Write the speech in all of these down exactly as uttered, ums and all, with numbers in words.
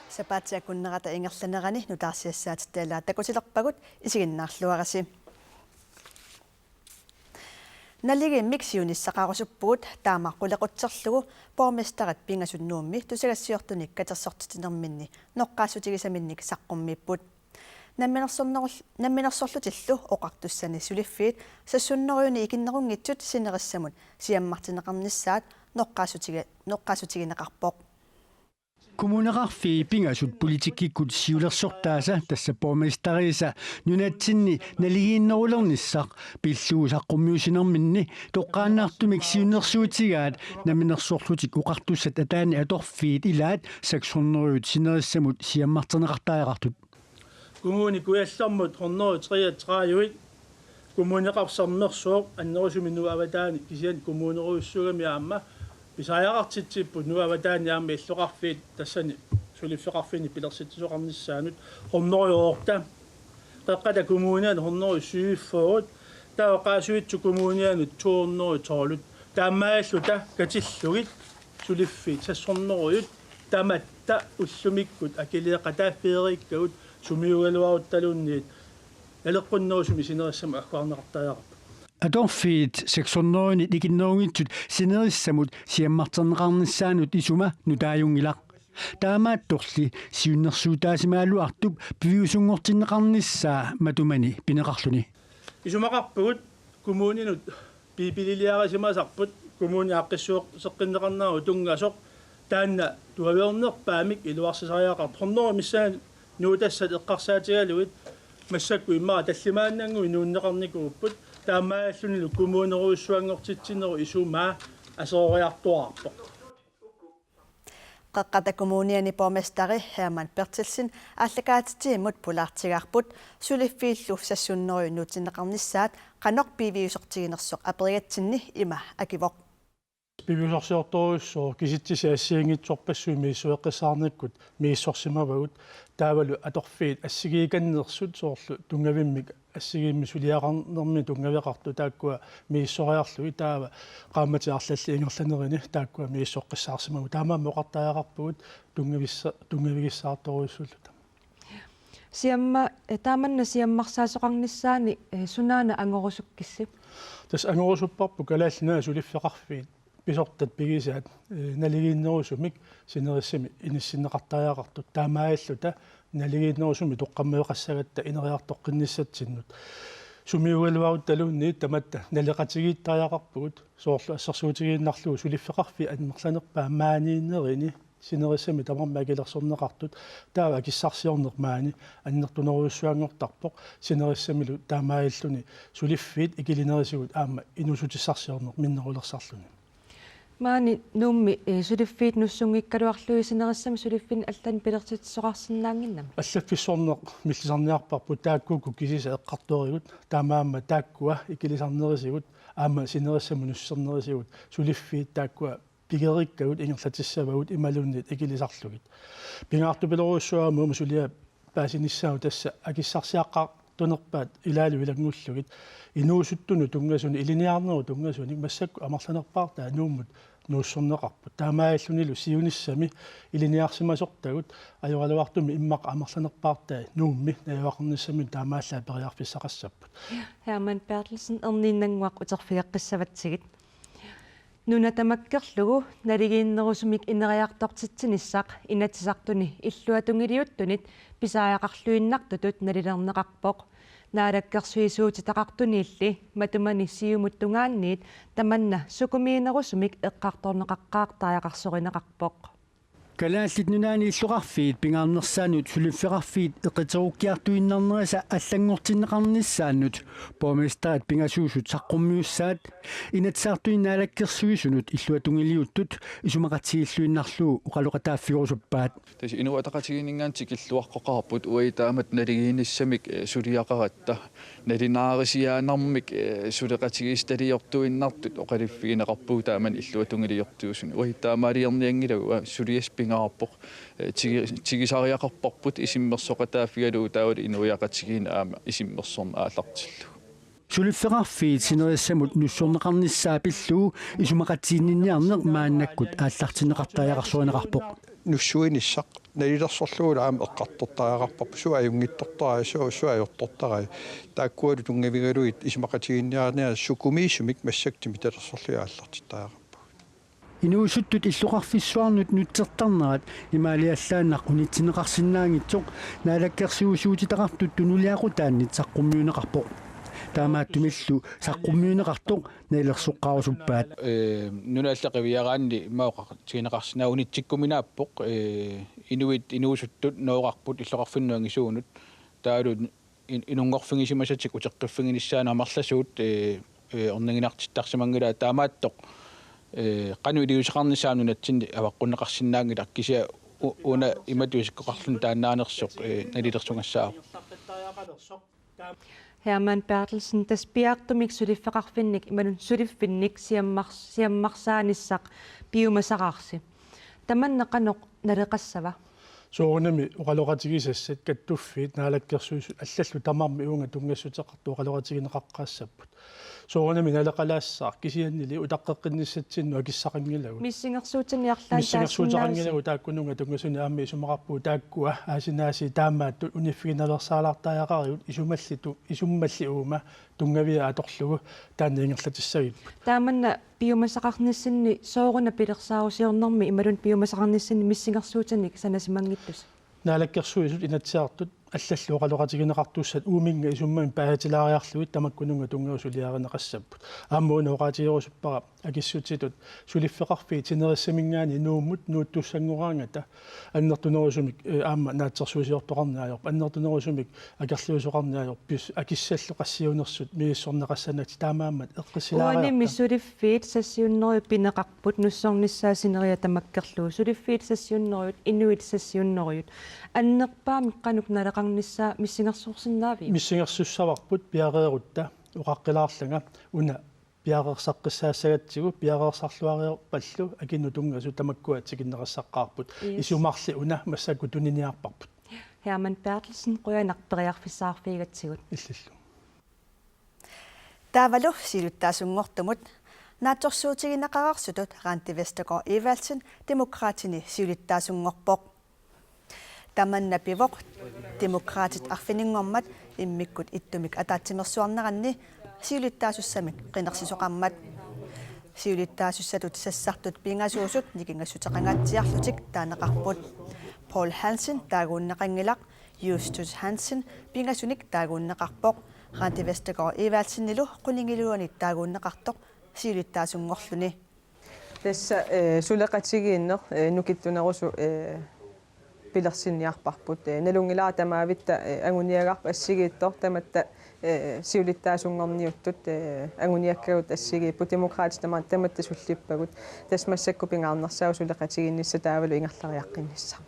Sapaatip akunnerata ingerlanerani nutaarsiassaatit taalaat takutilerpagut, isiginnaarluarisi. Naligiimmik siunissaqarusuppugut, taama qulequtserlugu borgmesterit pingasut Nuummi tusagassiortunik katersortitsinerminni noqqaassutigisaminnik saqqummiipput. Namminersornerul-, namminersorlutillu oqartussani suliffiit seks hundredenik ikinnerunngitsut sinerissamut siammartinneqarnissaat noqqaassutigi-, noqqaassutigineqarpoq. Kommuneqarfiit pingasut politikkikkut siulersortaasa, tassa borgmesteriisa nunatsinni naligiinnerulernissaq pillugu saqqummiussinerminni toqqaannartumik siunnersuutigaat Namminersorlutik Oqartussat ataani atorfiit ilaat seks hundredet sinerissamut siammarterneqartariaqartut. Kommune Kujallermut hundrede treogtredive, Kommuneqarfik Sermersuup annerusumik Nuup avataani, kisianni kommunerujussuugami aamma pisariaqartitsipput Nuup avataani aamma illoqarfiit tassani suliffeqarfinni pilersitsisoqarnissaannut, hundrede otte, Qeqqata Kommunianut hundrede syvogfyrre, taava Qaasuitsup Kommunianut to hundrede tolv. Taamaalilluta katillugit suliffiit seks hundredet tamatta ullumikkut akiliiqataaffigereerikkagut sumiugaluaruttaluunniit naleqqunnerusumik sinerissamut agguarneqartariaqarput. Atorfiit seks hundredenit ikinnerunngitsut sinerissamut siammarterneqarnissaannut isuma nutaajunngilaq. Taamaattorli siunnersuutaasimagaluartup piviusunngortinneqarnissaa matumani pineqarluni. Isumaqarpugut kommuninut piipililiarisimasarput, kommuni aaqqissuusseqqinneqarnera tunngasoq, taanna tuaviornerpaamik iluarsisariaqartoq. Hundrede missaani nuutassat eqqarsaatigalugit massakkut immaqa tallimaannannguit nuunneqarnikuupput, taamaalillunilu kommunerujussuanngortitsinerup isumaa aseroriartuaarpoq. Qeqqata Kommuniani borgmesteri Hermann Berthelsen aallakaatitsivimmut pulaartigaarput, suliffiillu seks hundredet nuutsinneqarnissaat qanoq piviusortiginersoq aperigatsinni ima akivoq. Piviusorsiortorujussuuvoq, kisitsisit assigiinngitsorpassuit misissueqqissaarnikkut misissorsimavagut, taavalu atorfiit assigiikannersut soorlu tunngavimmik assigiimmik suliaqarnermi tunngaveqartut taakkua misissoriarlugit, taava qaammatit arlallit ingerlanerini taakkua misissoqqissaarsimavugut. Taamaammat oqartariaqarpugut tunngavissa-, tunngavigissaartorujussuulluta. Siamma-, eh, taamanna siammarsaasoqarnissaani, eh, sunaana angorusukkissi? Tassa angorusupparput Kalaallit Nunaanni suliffeqarfiit pisortat pigisaat, eh, naligiinnerusumik sinerissami inissinneqartariaqartut, taamaalilluta naligiinnerusumik toqqammaveqassagatta ineriartoqqinnissatsinnut. Sumiugaluaruttaluunniit tamatta naleqatigiittariaqarpugut, soorlu assersuutigiinnarlugu suliffeqarfiit amerlanerpaat maaniinnerini sinerissami tamarmik akilersorneqartut, taava akissarsiorneq maani annertunerujussuanngortarpoq, sinerissamilu taamaalilluni suliffiit ikilinerisigut aamma inuussutissarsiorneq minnerulersarluni. Maani Nuummi, eh, suliffiit nussunngikkaluarlugit sinerissami suliffinni allani pilersitsisoqarsinnaannginnami? Allaffissorneq millisarniarparput, taakkuuku kisisa eqqartorigut, taamaammat taakkua ikilisarnerisigut aamma sinerissamut nuussernerisigut suliffiit taakkua pigerikkagut ingerlatissavagut imaluunniit ikilisarlugit. Pingaartupilorujussuugami uuma suliaq paasinissaanut tassa akissarsiaqqaartunerpaat ilaalu ilanngullugit, inuusuttunut tunngasunut, ilinniarnerup tunngasunut massakkut amerlanerpaartaat Nuummut nuussorneqarput. Taamaalillunilu siunissami ilinniarsimasortagut ajoraluartumik immaqa amerlanerpaartai Nuummi najugaqarnissaminut taamaallaat periarfissaqassapput. Hermann Berthelsen, erniinnannguaq uterfigeqqissavatsigit. Nuna tamakkerlugu naligiinnerusumik ineriartortitsinissaq Inatsisartuni illuatungiliuttunit pisariaqarluinnartutut nalilerneqarpoq. Naalakkersuisuutitaqartuniilli matumani Siumut tungaanniit tamanna sukumiinerusumik eqqartorneqaqqaartariaqarsorineqarpoq. Kalaallit Nunaanni illoqarfiit pingaarnersaannut suliffeqarfiit eqiterukkiartuinnarnerisa allanngortinneqarnissaannut borgmesterit pingasuusut saqqummiussaat Inatsisartuni Naalakkersuisunut illuatungiliuttut isumaqatigiilluinnarlugu oqaloqataaffigurusuppaat. Tassa Inuit Ataqatigiinninngaanniit tikilluaqqoqaarput uagut taamatut naligiinnissamik, eh, suliaqaratta. Nalunaarisiaannarmik, eh, suleqatigiissitaliortuinnartut oqaluffigineqarpugut taamani illuatungiliortuusunik. Uagut taamaaliornianngilagut, uanga suliassaq pingaarpoq, eh, tigi-, tigusariaqarparput isummersoqataaffigalugu taavalu inuiaqatigiinni aamma isummersorneq aallartillugu. Suliffeqarfiit sinerissamut nussorneqarnissaa pillugu isumaqatiginninniarneq maannakkut aallartinneqartariaqarsuineqarpoq. Nussuinissaq nalilersorlugu aamma eqqartortariaqarparput, suut ajunngitsortarai, suut, suut ajortortarai. Taakkualu tunngavigalugit isumaqatiginninniarneq sukumiisumik massakkut timitalersorlugit aallartittariaqarpugut. Inuusuttut illoqarfissuarnut nutsertarnerat imaaliallaannaq unitsinneqarsinnaanngitsoq naalakkersuisuutitaqartut tunuliaqutaannit saqqummiunneqarpoq. Taamaattumillu saqqummiunneqartoq nalilersoqqarusuppaat. Ee, nunat allat qiviaraanni immaqa oqartigineqarsinnaavoq unitsikkuminaappoq, ee, inuit inuusuttut nooqarput illoqarfinnut angisuunut taavalu in-, inunngorfigisimasatik uteqqiffiginissaannut amerlasuut, ee, ee, orniginartittarsimanngilaat taamaattoq, ee, qanoq iliuuseqarnissaa nunatsinni avaqqunneqarsinnaanngilaq kisianni u-, una imatut isikkoqarluni taannaanersoq, ee, nalilersugassaavoq. Hermann Berthelsen, tassa piaartumik suliffeqarfinnik imaluunniit suliffinnik siammars-, siammarsaanissaq piumasaqarsi. Tamanna qanoq naleqassava? Soorunami oqaloqatigisassat kattuffiit naalakkersuisut allallu tamarmik uunga tunngassuteqartut oqaloqatigineqaqqaassapput. Soorunami naleqalaassaaq kisiannili utaqqeqqinnissatsinnut akissaqanngilagut. Missingersuutini arlaanni missingersuuteqanngilagut taassinnaasi. Taakkununnga tunngasunik aamma isumaqarpugut taakkua aasinaasi taamaattut uniffiginaveersaalaartariaqarigut isumallitu-, isummalli uuma tunngavia atorlugu taanna ingerlatissagipput. Taamanna piumasaqarnissinni sooruna pilersaarusiornermi imaluunniit piumasaqarnissinni missingersuutinik sanasimanngittusi? Naalakkersuisut Inatsisartut allallu oqaloqatigineqartussat uuminnga isummamik paasitilaariarlugit tamakkununnga tunngaviup suliarineqassapput. Aamma una oqaatigerusuppara akissutitut suliffeqarfiit sinerissaminngaanniit Nuummut nuuttussanngoraangata annertunerusumik, ee, aamma naatsorsuusiortoqarneq ajorpoq, annertunerusumik akerliusoqarneq ajorpoq, pis-, akissallu qassiunersut misissorneqassanagit taamaammat eqqissilaariarta. Uanimi suliffiit sassiunnerujut pineqarput nussornissaa sineriak tamakkerlugu, suliffiit sassiunnerujut, inuit sassiunnerujut. Annerpaamik qanoq naleqarnissaa missingersuussinnaaviuk? Missingersussavarput piareerutta, oqaqqilaarlanga una piareersaqqissaassagatsigu, piareersarluareerpallu akinnut tunngasut tamakkua tikinneqassaqqaarput. Yes. Isumarli una massakkut tuniniarparput. Hermann Berthelsen, qujanaq periarfissaqarfigigatsigut. Illillu. Taavalu siulittaasunngortumut. Naatsorsuutigineqareersutut Randi Vestergaard Evaldsen Demokraatini siulittaasunngorpoq. Tamanna pivoq Demokraatit arfininngormat immikkut ittumik ataatsimeersuarneranni siulittaasussamik qinersisoqarmat. Siulittaasussatut sassartut pingasuusut nikingassuteqangaatsiarlutik taaneqarput. Poul Hansen taaguunneqanngilaq, Justus Hansen pingasunik taaguunneqarpoq, Randi Vestergaard Evaldsenillu qunigiluanit taaguunneqartoq siulittaasunngorluni. Tassa, ee, suleqatigiinneq, ee, nukittunerusut, ee, pilersinniarparput. Ee, nalunngilara tamavitta, ee, anguniagarput assigiittoq tamatta, ee, siulittaasunngorniuttut, ee, anguniakkagut assigiipput, Demokraatit tama-, tamatta sullippagut. Tassa massakkut pingaarnersaavoq suleqatigiinnissaq taavalu ingerlariaqqinnissaq.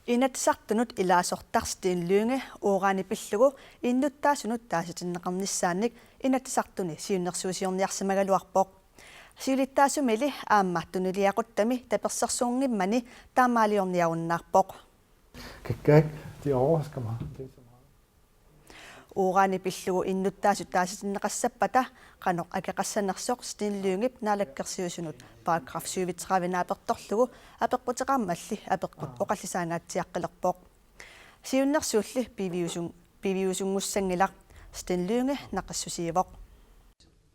Inatsisartunut ilaasortaq Steen Lynge uranip pillugu innuttaasunut taasitinneqarnissaannik Inatsisartuni siunnersuusiorniarsimagaluarpoq. Siulittaasumili aamma tunuliaquttami tapersersunngimmani taamaaliorniarunnaarpoq. Kakkaak, de overrasker mig. Det er så meget. Uranip pillugu innuttaasut taasitinneqassappata qanoq akeqassanersoq Steen Lyngep naalakkersuisunut paragraf syvogtredive naapertorlugu apeqquteqarmalli apeqqut oqallisaangaatsiaqqilerpoq. Siunnersuulli piviusun-, piviusunngussanngilaq, Steen Lynge naqissusiivoq.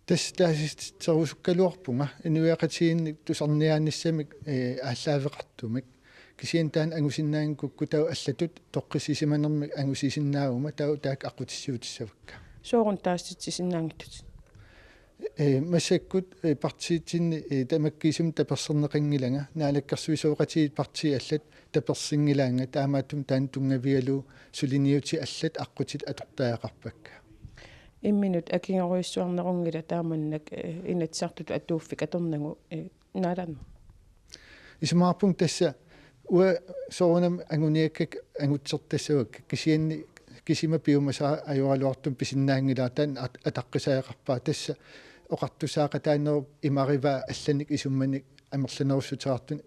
Tassa taasitserusukkaluarpunga inuiaqatigiinni tusarniaanissamik, ee, aallaaveqartumik. Kisianni taanna angusinnaanngikkukkut taava allatut toqqissisimanermik angusisinnaaguma taava taakku aqqutissiuutissavakka. Sooruna taasitsisinnaanngitsut? Ee, massakkut, ee, partiitsinni, ee, tamakkiisumik taperserneqanngilanga, naalakkersuisooqatigiit partiit allat tapersinngilaannga, taamaattumik taanna tunngavigalugu suliniutit allat aqqutit atortariaqarpakka. Imminut akigorujussuarnerunngilaq taamannak, ee, Inatsisartutut atuuffik atornagu, ee, naalanneq. Isumaqarpunga tassa uanga soorunami anguniakkakka angutsertassavakka, kisianni kisima piumasara ajoraluartumik pisinnaanngilara, taanna at-, ataqqisariaqarpara, tassa oqartussaaqataanerup imarivaa allanik isummanik amerlanerussuteqartunik,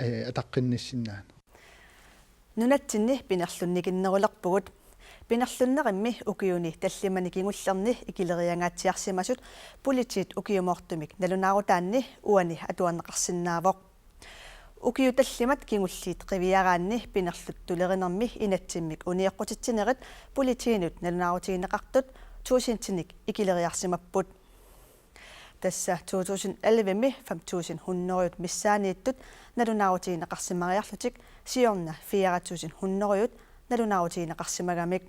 ee, ataqqinnissinnaaneq. Nunatsinni pinerlunnikinnerulerpugut. Pinerlunnerimmi ukiuni tallimani kingullerni ikileriangaatsiarsimasut politiit ukiumoortumik nalunaarutaanni uani atuarneqarsinnaavoq. Ukiut tallimat kingulliit qiviaraanni pinerluttulerinermi inatsimmik unioqqutitsinerit politiinut nalunaarutigineqartut tusindinik ikileriarsimapput. Tassa to tusind elleve-mi fem tusind hundrede missaaniittut nalunaarutigineqarsimariarlutik siorna fire tusind hundrede nalunaarutigineqarsimagamik.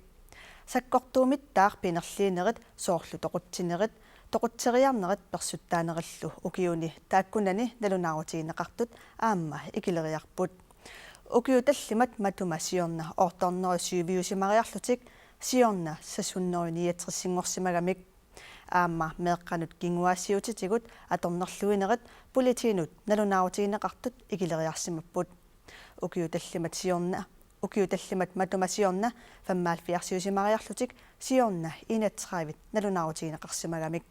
Sakkortuumittaaq pinerliinerit soorlu toqutsinerit, toqutseriarnerit persuttaanerillu ukiuni taakkunani nalunaarutigineqartut aamma ikileriarput. Ukiut tallimat matuma siorna otte hundrede syviusimariarlutik siorna seks hundrede niogtres-inngorsimagamik. Aamma meeqqanut kinguaassiuutitigut atornerluinerit politiinut nalunaarutigineqartut ikileriarsimapput. Ukiut tallimat siorna, ukiut tallimat matuma siorna femoghalvfjerdsiusimariarlutik siorna enogtredive nalunaarutigineqarsimagamik.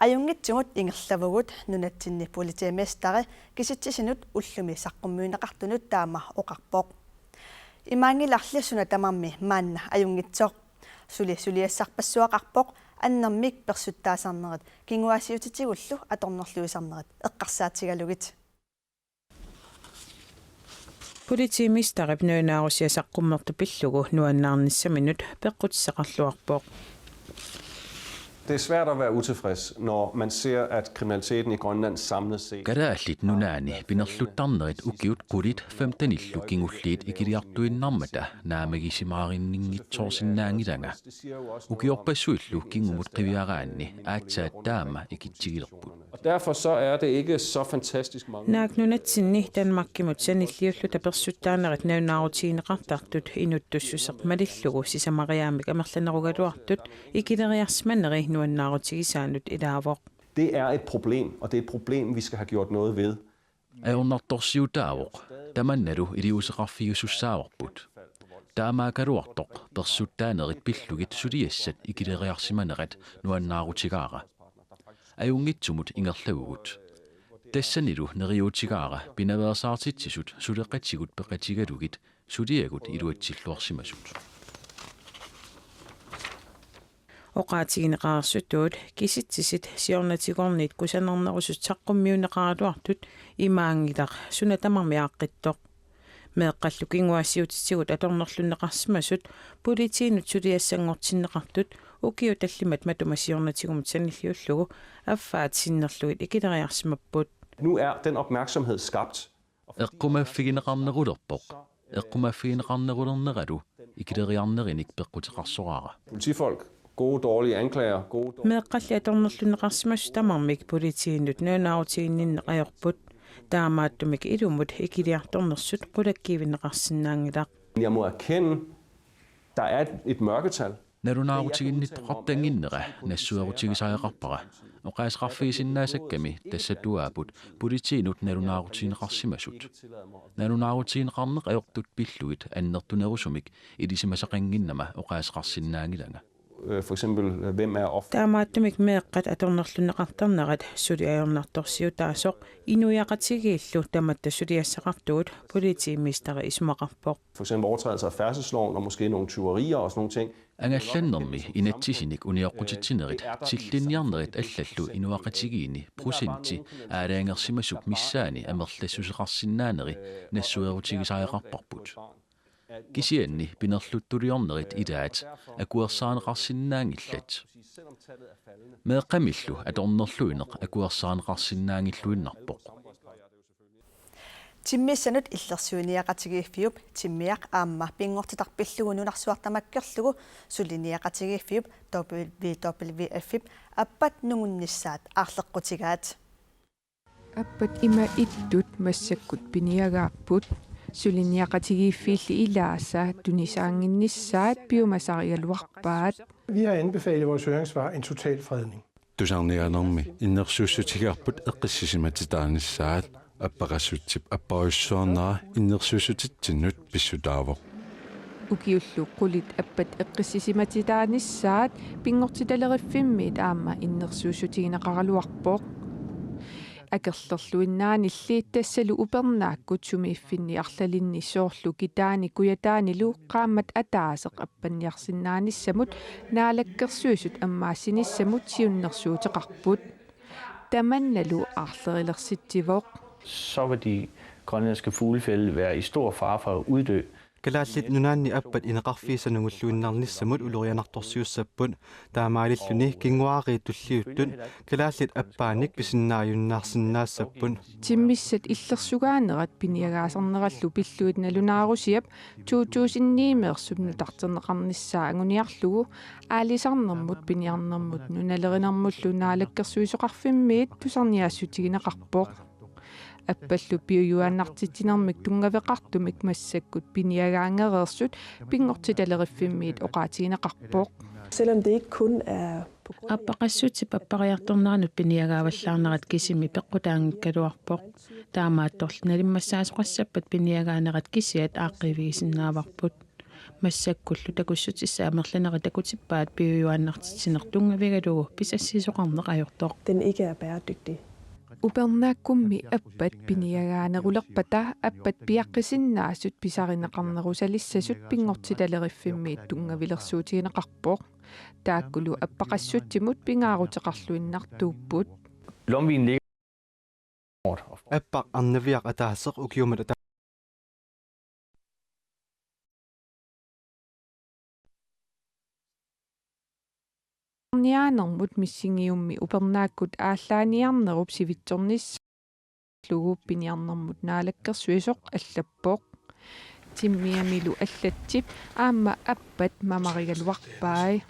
Ajunngitsumut ingerlavugut nunatsinni politimeisteri kisitsisinut ullumi saqqummiunneqartunut taama oqarpoq. Imaanngilarli suna tamarmi maanna ajunngitsoq. Suli suliassarpassuaqarpoq annermik persuttaasarnerit kinguaassiuutitigullu atornerluisarnerit eqqarsaatigalugit. Politimesterip nalunaarusiaq saqqummertut pillugu nuannaarnissaminut peqqutissaqarluarpoq. Det er svært at være utilfreds, når man ser, at kriminaliteten i Grønland samlet set... Kalaallit Nunaanni pinerluttarnerit ukiut qulit femtenillu kingulliit ikiliartuinnarmata naammagisimaarinninngitsoorsinnaanngilanga. Ukiorpassuillu kingumut qiviaraanni aatsaat taama ikitsigilerput. Og derfor så er det ikke så fantastisk mange... Naak nunatsinni Danmarkimut sanilliulluta persuttaanerit nalunaarutigineqartartut inuttussuseq malillugu sisamariaammik amerlanerugaluartut ikileriarsimaneri nuannaarutigisaannut ilaavoq. Det er et problem, og det er et problem, vi skal have gjort noget ved. Ajornartorsiutaavoq, tamannalu iliuuseqarfigisussaavarput. Taamaakkaluartoq persuttaanerit pillugit suliassat ikileriarsimanerat nuannaarutigaara. Ajunngitsumut ingerlavugut. Tassanilu neriuutigaara pinaveersaartitsisut suleqatigut peqatigalugit suliagut iluatsilluarsimasut. Oqaatigineqareersutut kisitsisit siornatigoorniit kusanarnerusut saqqummiunneqaraluartut imaanngilaq suna tamarmi aaqqittoq. Meeqqallu kinguaassiuutitigut atornerlunneqarsimasut politiinut suliassanngortinneqartut ukiut tallimat matuma siornatigumut sanilliullugu affaat sinnerlugit ikileriarsimapput. Nu er den opmærksomhed skabt. Eqqumaffigineqarnerulerpoq. Eqqumaffigineqarnerulerneralu ikileriarnerinik peqquteqarsoraara. Politifolk, gode, dårlige anklager, gode, dårlige... Meeqqalli atornerlunneqarsimasut tamarmik politiinut nalunaarutiginninneq ajorput. Taamaattumik ilumut ikiliartornersut qulakkiivinneqarsinnaanngilaq. Jeg må erkende, der er et, et mørketal. Nalunaarutiginnittoqartannginnera nassuerutigisariaqarpara. Oqaaseqarfigisinnaasakkammi tassatuaapput politiinut nalunaarutigineqarsimasut. Nalunaarutigineqarneq ajortut pillugit annertunerusumik ilisimasaqannginnama oqaaseqarsinnaanngilanga. Øh, for eksempel, øh, hvem er offer? Taamaattumik meeqqat atornerlunneqartarnerat suli ajornartorsiutaasoq inuiaqatigiillu tamatta suliassaqartugut, politimesteri isumaqarpoq. For eksempel overtrædelser af færdselsloven og måske nogle tyverier og sådan nogle ting. Angallannermi inatsisinik unioqqutitsinerit tillinniarnerit allallu inuiaqatigiinni procenti aalajangersimasup missaani amerlassuseqarsinnaaneri nassuerutigisariaqarparput. Kisianni pinerluttuliornerit ilaat akuersaarneqarsinnaanngillat. Meeqqamillu atornerluineq akuersaarneqarsinnaanngilluinnarpoq. Timmissanut illersuiniaqatigiiffiup timmiaq aamma pinngortitaq pillugu nunarsuaq tamakkerlugu suliniaqatigiiffiup W W F-ip appat nungunnissaat aarleqqutigaat. Appat ima ittut massakkut piniagaapput, suliniaqatigiiffiilli ilaasa tunisaannginnissaat piumasarigaluarpaat. Vi har anbefalet i vores høringssvar en total fredning. Tusarniaanermi innersuussutigaarput eqqissisimatitaanissaat, appaqassutsip apparujussuarnera innersuussutitsinnut pissutaavoq. Ukiullu qulit appat eqqissisimatitaanissaat pinngortitaleriffimmiit aamma innersuussutigineqaraluarpoq. Akerlerluinnaanilli tassalu upernaakkut sumiiffinni arlalinni soorlu Kitaani Kujataanilu qaammat ataaseq appanniarsinnaanissamut Naalakkersuisut ammaassinissamut siunnersuuteqarput. Tamannalu aarlerilersitsivoq. Så vil de grønlandske fuglefælde være i stor fare for at uddø. Kalaallit Nunaanni appat ineqarfiisa nungulluinnarnissamut ulorianartorsiussapput, taamaalilluni kinguaariit tulliuttut kalaallit appaanik pisinnaajunnaarsinnaassapput. Timmissat illersugaanerat piniagaasarnerallu pilluit nalunaarusiap to tusind ni-meersup nutarterneqarnissaa anguniarlugu aalisarnermut piniarnermut nunalerinermullu Naalakkersuisoqarfimmiit tusarniaassutigineqarpoq. Appallu piujuaannartitsinermik tunngaveqartumik massakkut piniagaangereersut Pinngortitaleriffimmiit oqaatigineqarpoq. Selvom det ikke kun er på grund af Appaqassutsip appariartorneranut piniagaavallaarnerat kisimi peqqutaanngikkaluarpoq. Taamaattorli nalimmassaasoqassappat piniagaanerat kisiat aaqqiivigisinnaavarput. Massakkullu takussutissat amerlanerit takutippaat piujuaannartitsineq tunngavigalugu pisassiisoqarneq ajortoq. Den ikke er bæredygtig. Upernaakkummi appat piniagaanerulerpata appat piaqqisinnaasut pisarineqarnerusalissasut Pinngortitaleriffimmiit tunngavilersuutigineqarpoq. Taakkulu appaqassutsimut pingaaruteqarluinnartuupput. Lomvien ligger Appaq arnaviaq ataaseq ukiumut ata- Niaanermut missingiummi upernaakkut aallaaniarnerup sivitsornissaa lugu piniarnermut Naalakkersuisoq allappoq. Timmiamilu allatsip aamma appat mamarigaluarpai.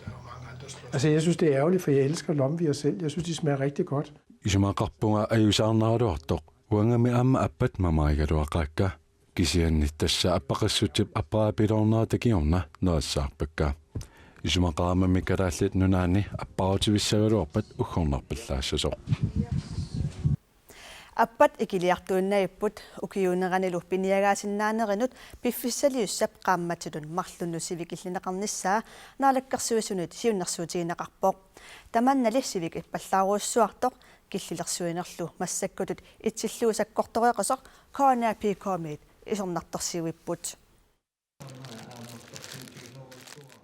Altså, jeg synes, det er ærgerligt, for jeg elsker lomvier selv. Jeg synes, de smager rigtig godt. Isumaqarpunga ajuusaarnaraluartoq, uangami aamma appat mamarigaluaqaakka. Kisianni tassa appaqassutsip appariarpiloornerata kingorna nerissaarpakka. Isumaqaramami Kalaallit Nunaanni appaarutivissagaluarpat uggornarpallaassasoq. Appat ikiliartuinnavipput, ukiuuneranilu piniagaasinnaanerinut piffissaliussap qaammatinut marlunnut sivikillineqarnissaa Naalakkersuisunit siunnersuutigineqarpoq. Tamannali sivik ippallaarujussuartoq killilersuinerlu massakkutut itsillugu sakkortoreqisoq K N A P K-miit isornartorsiuipput.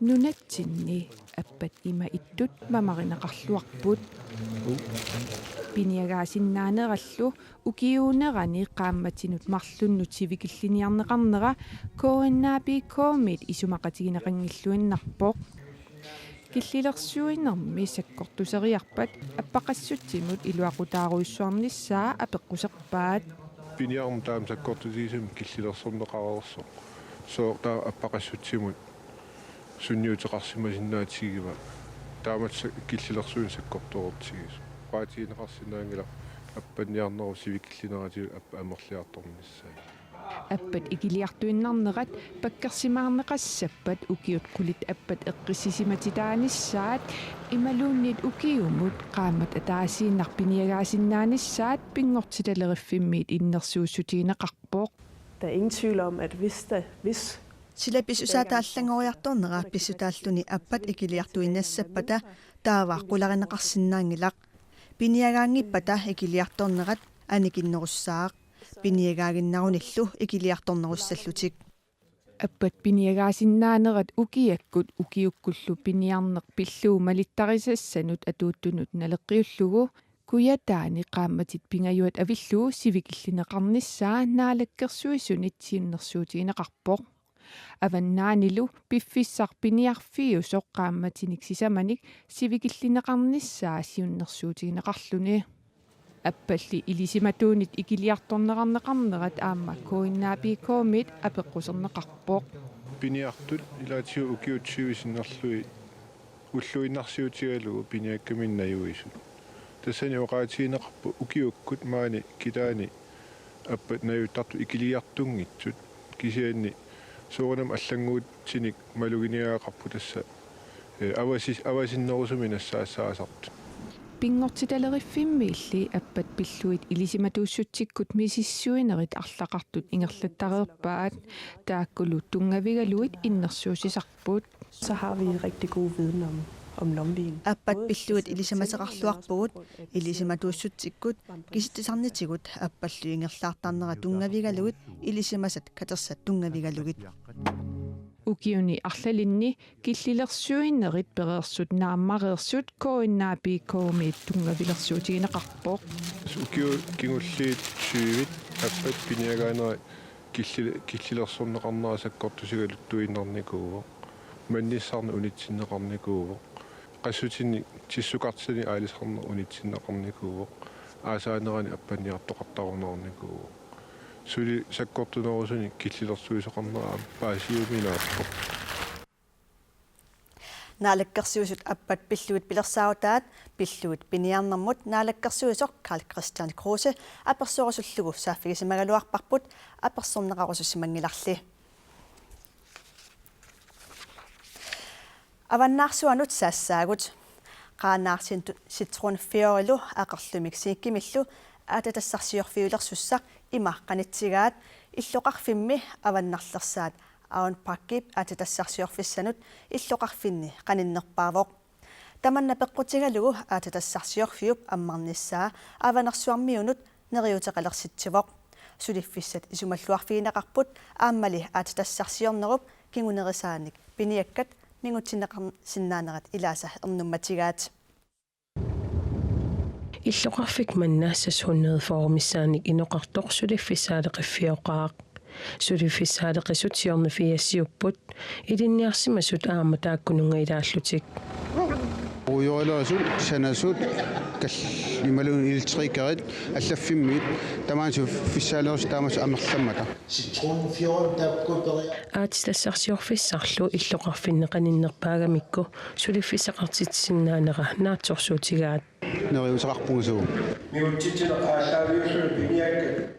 Nunatsinni appat ima ittut mamarineqarluarput. Piniagaasinnaanerallu ukiuunerani qaammatinut marlunnut sivikilliniarneqarnera K N A P K-miit isumaqatigineqanngilluinnarpoq. Killilersuinermi sakkortuseriarpat appaqassutsimut iluaqutaarujussuarnissaa apeqquserpaat. Piniarnermut taama sakkortutigisumik killilersorneqareersoq. Sooq taava appaqassutsimut sunniuteqarsimasinnaatigiva? Taamatut sa-, killilersuineq sakkortoortigisoq. Oqaatigineqarsinnaanngilaq appanniarnerup sivikillineratigut appat amerliartornissaa. Appat ikiliartuinnarnerat pakkersimaarneqassappat ukiut qulit appat eqqissisimatitaanissaat imaluunniit ukiumut qaammat ataasiinnaq piniagaasinnaanissaq Pinngortitaleriffimmiit innersuussutigineqarpoq. Der er ingen tvivl om, at hvis, der, hvis Sila pisusaata allanngoriartornera pissutaalluni appat ikiliartuinnassappata taava qularineqarsinnaanngilaq. Piniagaanngippata ikiliartornerat anikinnerussaaq. Piniagaaginnarunillu ikiliartornerussallutik. Appat piniagaasinnaanerat ukiakkut ukiukkullu piniarneq pillugu malittarisassanut atuuttunut naleqqiullugu Kujataani qaammatit pingajuat avillugu sivikillineqarnissaa Naalakkersuisunit siunnersuutigineqarpoq. Avannaanilu piffissaq piniarfiusoq qaammatinik sisamanik sivikillineqarnissaa siunnersuutigineqarluni. Appalli ilisimatuunit ikiliartorneqarneqarnerat aamma K N A P K-miit apeqquserneqarpoq. Piniartut ilaatigut ukiut tyve sinnerlugit ulluinnarsiutigalugu piniakkaminnik najuisut. Tassani oqaatigineqarpoq ukiukkut maani Kitaani appat najuttartut ikiliartunngitsut. Kisianni soorunami allannguutinik maluginiagaqarput tassa, eh, avasis-, avasinnerusumik nassaassaasartut. Pinngortitaleriffimmiilli appat pillugit ilisimatuussutsikkut misissuinerit arlaqartut ingerlattareerpaat, taakkulu tunngavigalugit innersuussisarput. Så har vi en rigtig god viden om Appat pillugit ilisimaseqarluarpugut, ilisimatuussutsikkut kisitsisarnitigut appallu ingerlaartarnera tunngavigalugit ilisimasat katersat tunngavigalugit. Ukiuni arlalinni killilersuinerit pereersut naammareersut K N A P K-miit tunngavilersuutigineqarpoq. Ukiut kingulliit syvit appat piniagaanera killi-, killilersorneqarnera sakkortusigaluttuinnarnikuuvoq. Mannissarneq unitsinneqarnikuuvoq. Qassutinnik tissukartitanik aalisarneq unitsinneqarnikuuvoq. Aasaanerani appanniartoqartarunaarnikuuvoq. Suli sakkortunerusunik killilersuisoqarnera aamma paasiuminaappoq. Naalakkersuisut appat pillugit pilersaarutaat pillugit piniarnermut naalakkersuisoq Karl Kristian Kruse apersorusullugu saaffigisimagaluarparput, apersorneqarusussimanngilarli. Avannaarsuanut saassaagut. Qaanaaq Cint-, Citron Fiorilu aqerlumik zinkimillu aatsitassarsiorfiulersussaq ima qanitsigaat illoqarfimmi avannarlersaat Aon Parkip aatsitassarsiorfissanut illoqarfinni qaninnerpaavoq. Tamanna peqqutigalugu aatsitassarsiorfiup ammarnissaa Avanersuarmiunut neriuuteqalersitsivoq. Suliffissat isumalluarfigineqarput aammali aatsitassarsiornerup kingunerisaanik piniakkat mingutsinneqarsinnaanerat ilaasa ernummatigaat. Illoqarfik manna seks hundrede fyrre missaannik inoqartoq suliffissaaleqiffioqaaq. Suliffissaaleqisut siorna firsiupput, ilinniarsimasut aamma taakkununnga ilaallutik. Ruujorilerisut, sanasut, kal-, imaluunniit elektrikerit, allaffimmiit, tamaani suliffissaalerisut taamatut amerlammata. Citron Fiori taakku peria- Aatsitassarsiorfissarlu illoqarfinni qaninnerpaagamikku suliffissaqartitsisinnaanera naatsorsuutigaat. Neriuuteqarpugut suut.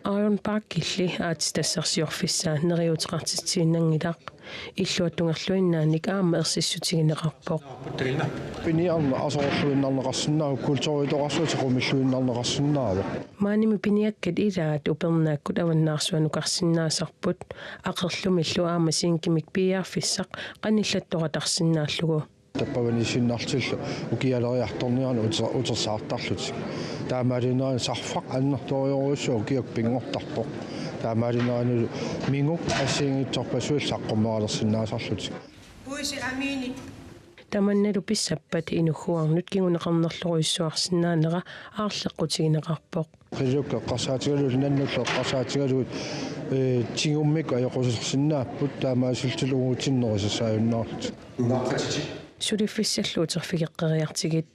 Aon Parkilli aatsitassarsiorfissaa neriuuteqartitsiinnanngilaq. Illuatungerluinnaannik aamma ersissutigineqarpoq. Piniarneq aserorluinnarneqarsinnaavoq, kulturitoqarsuaq sequmiilluinnarneqarsinnaavoq. Maanimi piniakkat ilaat upernaakkut avannaarsuanukarsinnaasarput, aqerlumillu aamma zinkimik piiarfissaq qanillattoratarsinnaallugu. Tappavaniissinnarlutillu ukialeriartorniarneq uter-, utersaartarlutik. Taamaalinerani sarfaq annertoorujussuaq ukiakkut pinngortarpoq. Taamaalinerani minguk assigiinngitsorpassuillu saqqummeqalersinnaasarlutik. Tamannalu pissappat inugguarnut kinguneqarnerlorujussuarsinnaanera aarleqqutigineqarpoq. Qilukka eqqarsaatigalugit nannullu eqqarsaatigalugit, ee, tigummik ajoqusersinnaapput taamaasillutillu uagutsinnut nerisassaajunnaarlutik. Suliffissallu uterfigeqqeriartigit.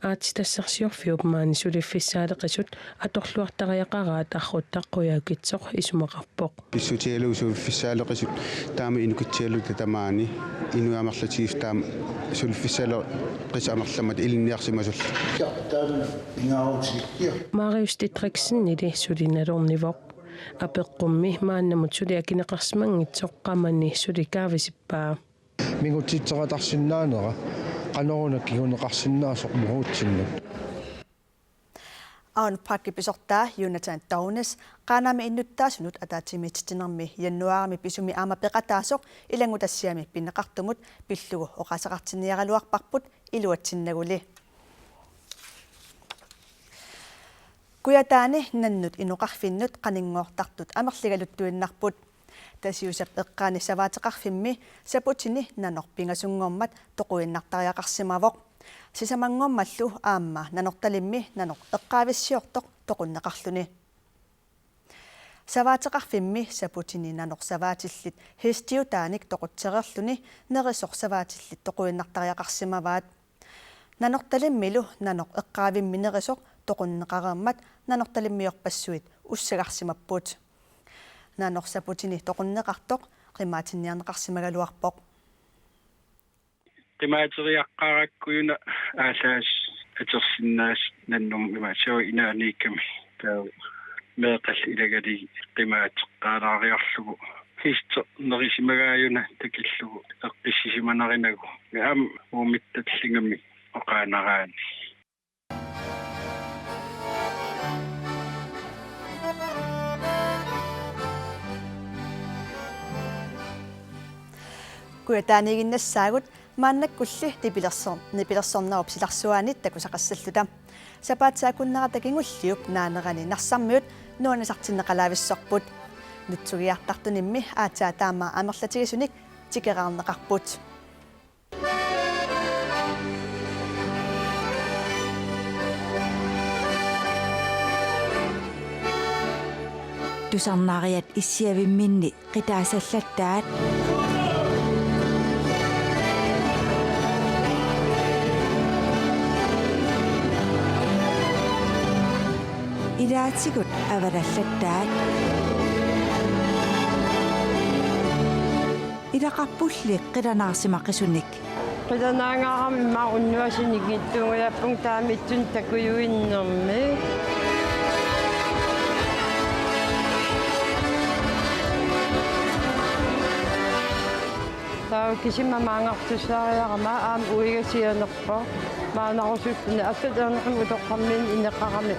Aatsitassarsiorfiup maani suliffissaaleqisut atorluartariaqaraat arruttaq Qujaukitsoq isumaqarpoq. Pissutigalugu suliffissaaleqisut taama inukitsigaluta tamaani inuit amerlatigisut taama suliffissaaleqisut amerlammata ilinniarsimasullu. Marius Didriksenili suli nalornivoq. Apeqqummi maannamut suli akineqarsimanngitsoq qamani suli kaavisippaa. Mingutsitseqatarsinnaanera qanoruna kinguneqarsinnaasoq uagutsinnut. Aon Parkip pisortaa Jonathan Downes Qaanaami innuttaasunut ataatsimiititsinermi januaarimi pisumi aamma peqataasoq ilanngutassiami pineqartumut pillugu oqaaseqartinniaraluarparput, iluatsinnaguli. Kujataani nannut inoqarfinnut qaninngortartut amerligaluttuinnarput. Tasiusap eqqaani savaateqarfimmi saputini nanoq pingasunngormat toquinnartariaqarsimavoq. Sisamanngormallu aamma Nanortalimmi nanoq eqqaavissiortoq toqunneqarluni. Savaateqarfimmi saputini nanoq savaatillit hestiutaanik toqutsereerluni nerisoq savaatillit toquinnartariaqarsimavaat. Nanortalimmilu nanoq eqqaavimmi nerisoq toqunneqareermat Nanortalimmiorpassuit ussagarsimapput. Nanoq saputini toqunneqartoq qimaatinniarneqarsimagaluarpoq. Qimaateriaqqaarakku una aallaasut atorsinnaasut nannummi imaassaaq inaaniikkami taava meeqqallu ilagalugit qimaateqqaalaariarlugu hesti nerisimagaajuna takillugu eqqissisimanarinagu aamma uumittallingami oqaannaraanni. Kujataaniiginnassaagut Maannakkulli nipilersor-, nipilersornerup silarsuaani takusaqassalluta. Sapaatip akunnerata kingulliup naanerani Narsarmiut nuannisartinneqalaavissorput. Nutsugiartartunimmi aatsaat taama amerlatigisunik tikeraarneqarput. Tusarnaariat issiavimminni qitaasallattaat. Ilaatigut avalallattaat. Ilaqarpulli qilanaarsimaqisunik. Qilanaangaarami immaqa unnuaq sinniginngitsuunngilarpunga taamaattunik takujuinnermi. Taava kisima maanngartussaariarama aamma uiga sianerpoq. Maannarusuttuni assaternermi utoqqarmiinni ineqarami.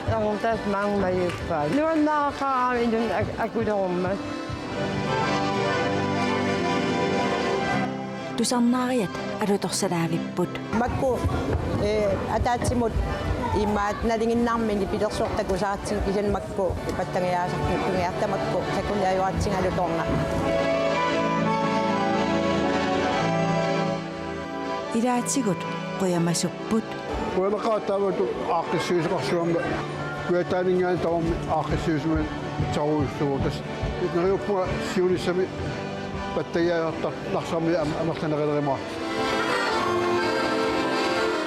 Erngutaas maanga majuuppaat. Nuannaaqaarami inunnut ak-, akulerummat. Tusarnaariat alutorsalaavipput. Makku, eh, ataatsimut imaat nalinginnarmik nipilersortut takusaratsigit kisianni makku ipattangajaasartut tungiarta makku takuniajuaratsigit alutornaq. Ilaatigut qujamasupput. Qujanaqaaq taamatut aaqqissuisoqarsimammat, kujataaninngaanniit tamarmik aaqqissuisimammat saruussuutas. Neriuppunga siunissami pattagiaartar Narsarmiut am-, amerlanerulerumaartut.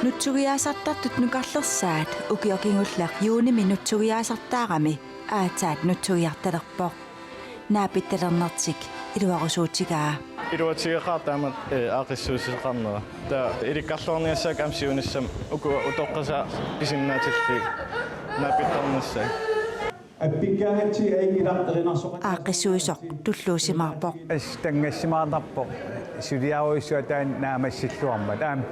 Nutsugiaasartartut nukarlersaat ukioq kingulleq juunimi nutsugiaasartaarami aatsaat nutsugiartalerpoq. Naapittalernertik iluarusuutigaa. Iluatigeqaaq taamak, eh, aaqqissuussisoqarnera. Taava ilikkarluarniassaaq aamma siunissami uku utoqqasaat pisinnaatillugit naapittarnissaat. Appikkaangatsigit ajunngilaq. Aaqqissuisoq tulluusimaarpoq. As tanngassimaarnarpoq suliarujussuaq taanna naammassilluarmat. Aamma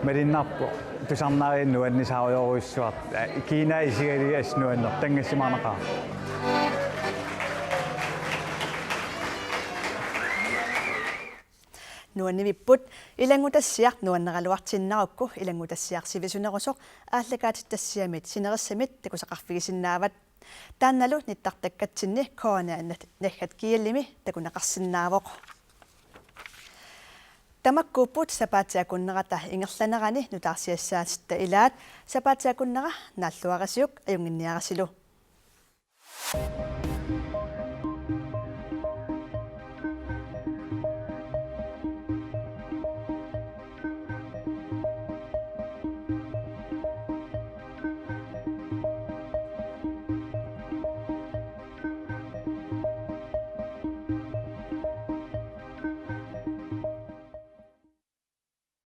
malunnarpoq tusarnaariat nuannisaarujorujussuartut. Kiinaa isigalugit assut nuanneq tanngassimaarnaqaaq. Nuannivipput, ilanngutassiaq nuanneraluartinnarukku ilanngutassiaq sivisunerusoq aallakaatitassiamit sinerissamit takusaqarfigisinnaavat. Taannalu nittartakkatsinni K N R naggat G L-imi takuneqarsinnaavoq. Tamakkuupput sapaatip akunnerata ingerlanerani nutaarsiassaatitta ilaat. Sapaatip akunnera naalluarisiuk ajunnginniarisilu.